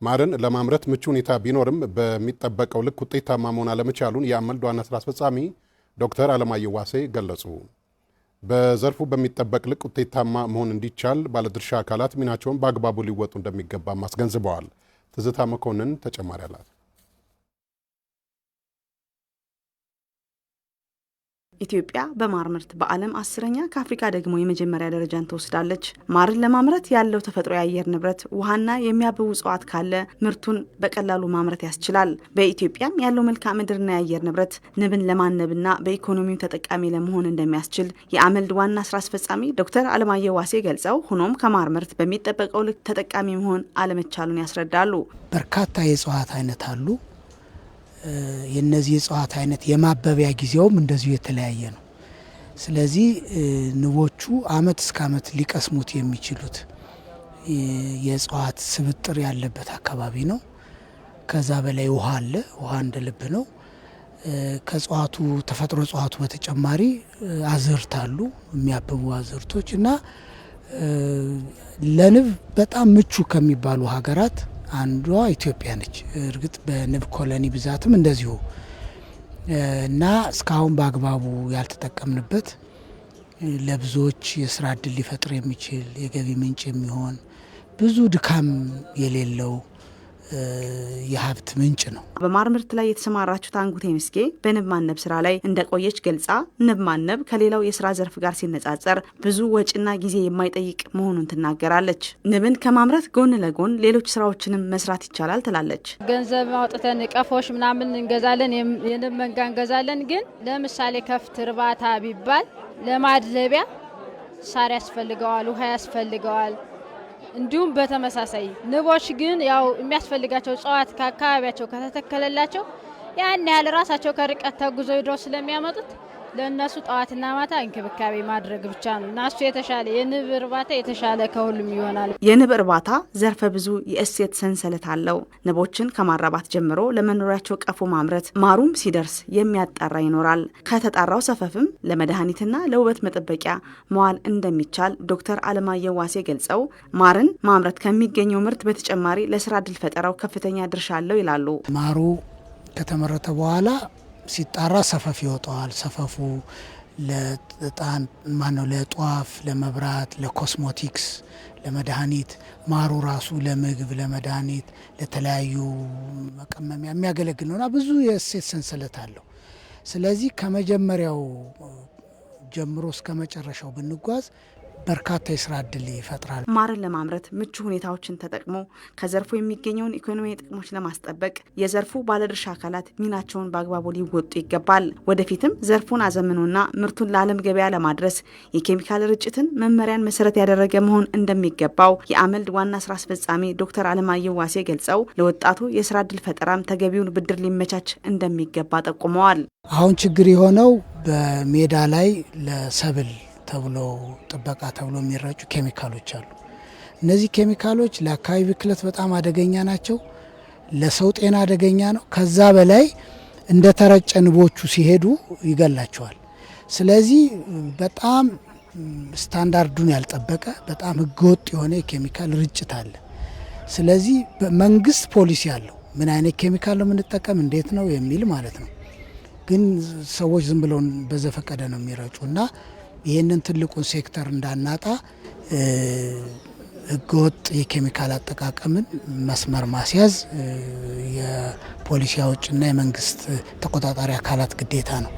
ማርን ለማምረት ምቹ ሁኔታ ቢኖርም በሚጠበቀው ልክ ውጤታማ መሆን አለመቻሉን የአመልድ ዋና ስራ አስፈጻሚ ዶክተር አለማየሁ ዋሴ ገለጹ። በዘርፉ በሚጠበቅ ልክ ውጤታማ መሆን እንዲቻል ባለድርሻ አካላት ሚናቸውን በአግባቡ ሊወጡ እንደሚገባም አስገንዝበዋል። ትዝታ መኮንን ተጨማሪ አላት። ኢትዮጵያ በማር ምርት በዓለም 10ኛ፣ ከአፍሪካ ደግሞ የመጀመሪያ ደረጃን ትወስዳለች። ማርን ለማምረት ያለው ተፈጥሮ የአየር ንብረት፣ ውሃና የሚያብቡ እጽዋት ካለ ምርቱን በቀላሉ ማምረት ያስችላል። በኢትዮጵያም ያለው መልክዓ ምድርና የአየር ንብረት ንብን ለማነብና በኢኮኖሚው ተጠቃሚ ለመሆን እንደሚያስችል የአመልድ ዋና ስራ አስፈጻሚ ዶክተር አለማየሁ ዋሴ ገልጸው፣ ሆኖም ከማር ምርት በሚጠበቀው ልክ ተጠቃሚ መሆን አለመቻሉን ያስረዳሉ። በርካታ የእጽዋት አይነት አሉ። የነዚህ የእጽዋት አይነት የማበቢያ ጊዜውም እንደዚሁ የተለያየ ነው። ስለዚህ ንቦቹ አመት እስከ አመት ሊቀስሙት የሚችሉት የእጽዋት ስብጥር ያለበት አካባቢ ነው። ከዛ በላይ ውሃ አለ። ውሃ እንደ ልብ ነው። ከእጽዋቱ ተፈጥሮ እጽዋቱ በተጨማሪ አዝርት አሉ፣ የሚያብቡ አዝርቶች፣ እና ለንብ በጣም ምቹ ከሚባሉ ሀገራት አንዷ ኢትዮጵያ ነች። እርግጥ በንብ colony ብዛትም እንደዚሁ እና እስካሁን በአግባቡ ያልተጠቀምንበት፣ ለብዙዎች የስራ እድል ሊፈጥር የሚችል፣ የገቢ ምንጭ የሚሆን፣ ብዙ ድካም የሌለው የሀብት ምንጭ ነው። በማር ምርት ላይ የተሰማራችው ታንጉቴ ምስጌ በንብ ማነብ ስራ ላይ እንደቆየች ገልጻ፣ ንብ ማነብ ከሌላው የስራ ዘርፍ ጋር ሲነጻጸር ብዙ ወጪና ጊዜ የማይጠይቅ መሆኑን ትናገራለች። ንብን ከማምረት ጎን ለጎን ሌሎች ስራዎችንም መስራት ይቻላል ትላለች። ገንዘብ አውጥተን ቀፎች ምናምን እንገዛለን፣ የንብ መንጋ እንገዛለን። ግን ለምሳሌ ከፍት እርባታ ቢባል ለማድለቢያ ሳር ያስፈልገዋል፣ ውሃ ያስፈልገዋል። እንዲሁም በተመሳሳይ ንቦች ግን ያው የሚያስፈልጋቸው እጽዋት ከአካባቢያቸው ከተተከለላቸው ያን ያህል ራሳቸው ከርቀት ተጉዘው ሄደው ስለሚያመጡት ለእነሱ ጠዋትና ማታ እንክብካቤ ማድረግ ብቻ ነው እና እሱ የተሻለ የንብ እርባታ የተሻለ ከሁሉም ይሆናል። የንብ እርባታ ዘርፈ ብዙ የእሴት ሰንሰለት አለው። ንቦችን ከማራባት ጀምሮ ለመኖሪያቸው ቀፎ ማምረት፣ ማሩም ሲደርስ የሚያጣራ ይኖራል። ከተጣራው ሰፈፍም ለመድኃኒትና ለውበት መጠበቂያ መዋል እንደሚቻል ዶክተር አለማየሁ ዋሴ ገልጸው፣ ማርን ማምረት ከሚገኘው ምርት በተጨማሪ ለስራ እድል ፈጠራው ከፍተኛ ድርሻ አለው ይላሉ። ማሩ ከተመረተ በኋላ ሲጣራ ሰፈፍ ይወጣዋል። ሰፈፉ ለእጣን ማነው፣ ለጧፍ፣ ለመብራት፣ ለኮስሞቲክስ፣ ለመድኃኒት፣ ማሩ ራሱ ለምግብ፣ ለመድኃኒት፣ ለተለያዩ መቀመሚያ የሚያገለግል ነውና ብዙ የእሴት ሰንሰለት አለው። ስለዚህ ከመጀመሪያው ጀምሮ እስከ መጨረሻው ብንጓዝ በርካታ የስራ እድል ይፈጥራል። ማርን ለማምረት ምቹ ሁኔታዎችን ተጠቅሞ ከዘርፉ የሚገኘውን ኢኮኖሚያዊ ጥቅሞች ለማስጠበቅ የዘርፉ ባለድርሻ አካላት ሚናቸውን በአግባቡ ሊወጡ ይገባል። ወደፊትም ዘርፉን አዘምኖና ምርቱን ለዓለም ገበያ ለማድረስ የኬሚካል ርጭትን መመሪያን መሰረት ያደረገ መሆን እንደሚገባው የአመልድ ዋና ስራ አስፈጻሚ ዶክተር አለማየሁ ዋሴ ገልጸው፣ ለወጣቱ የስራ እድል ፈጠራም ተገቢውን ብድር ሊመቻች እንደሚገባ ጠቁመዋል። አሁን ችግር የሆነው በሜዳ ላይ ለሰብል ተብሎ ጥበቃ ተብሎ የሚረጩ ኬሚካሎች አሉ። እነዚህ ኬሚካሎች ለአካባቢ ብክለት በጣም አደገኛ ናቸው። ለሰው ጤና አደገኛ ነው። ከዛ በላይ እንደ ተረጨ ንቦቹ ሲሄዱ ይገላቸዋል። ስለዚህ በጣም ስታንዳርዱን ያልጠበቀ፣ በጣም ህገወጥ የሆነ የኬሚካል ርጭት አለ። ስለዚህ መንግስት ፖሊሲ አለው። ምን አይነት ኬሚካል ነው የምንጠቀም፣ እንዴት ነው የሚል ማለት ነው። ግን ሰዎች ዝም ብለው በዘፈቀደ ነው የሚረጩ እና ይህንን ትልቁን ሴክተር እንዳናጣ ህገወጥ የኬሚካል አጠቃቀምን መስመር ማስያዝ የፖሊሲ አውጭና የመንግስት ተቆጣጣሪ አካላት ግዴታ ነው።